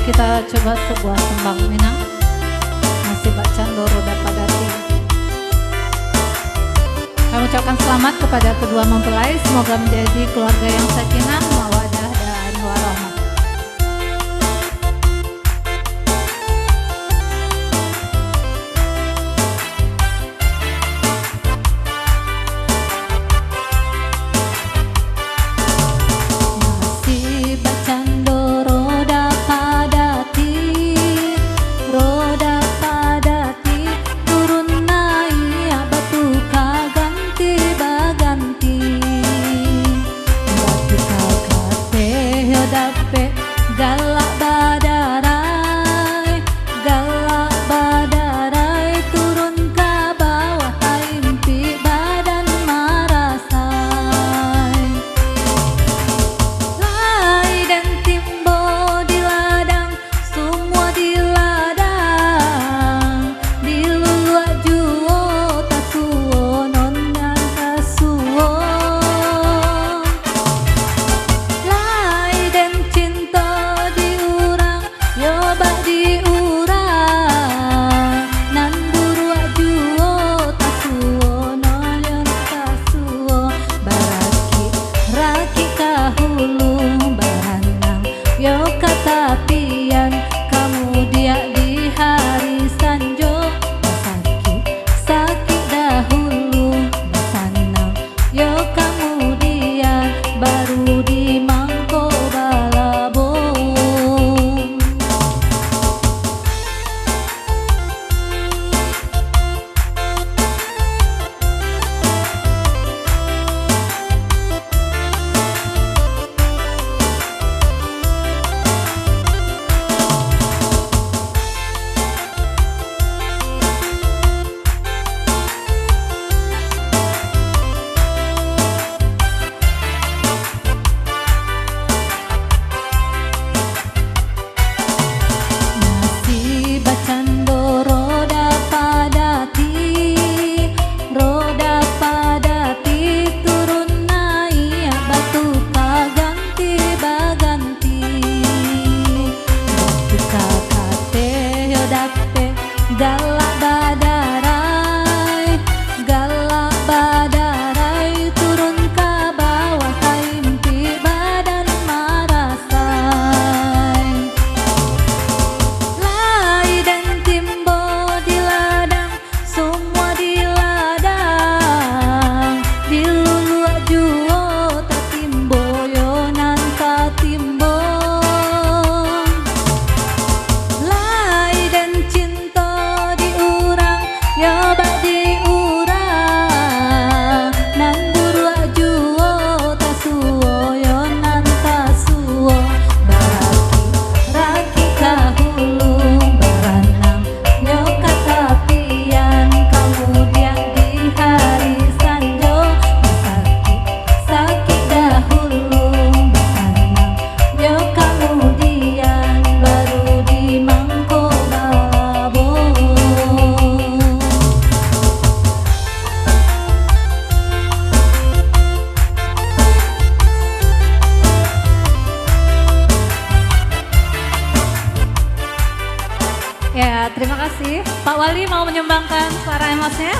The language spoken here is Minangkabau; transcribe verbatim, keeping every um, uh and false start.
Kita coba sebuah tembang Minang. Nasib bak cando roda padati. Kami ucapkan selamat kepada kedua mempelai, semoga menjadi keluarga yang sakinah, mawadah, dan warahmah. Nasib bak cando roda padati, roda padati, turun naiak batuka ganti baganti. Batuka kateh yo dapek, galak badarai, galak badarai, turun ka bawah, taimpik badan marasai. Lai den timbo di ladang, sumua di ladang, diluluak juo tasuo, non nan tasuo. Lai den cinto di urang, yo bak di urang, nan buruak juo tasuo, non nan tasuo. Barakik-rakik ka hulu, baranang yo ka tapian, kamudiak di hari sanjo, basakik-sakik dahulu, basanang yo kamudian, baru di mangko balabong. Nasib bak cando roda padati, roda padati, turun naiak batuka ganti baganti. Batuka kateh yo dapek, galak badarai, galak badarai, turun ka bawah, taimpik badan marasai. Lai den timbo di ladang, sumua di ladang, diluluak juo tatimbo, yo nan tatimbong. Lai den cinto di urang, yo bak di urang, nan buruak juo tasuo, yo nan tasuo. Barakik-rakik ka hulu, baranang yo ka tapian, kamudiak di hari sanjo, basakik-sakik dahulu, basanang yo kamudian, baru di mangko balabong. Ya, terima kasih. Pak Wali mau menyumbangkan suara emasnya?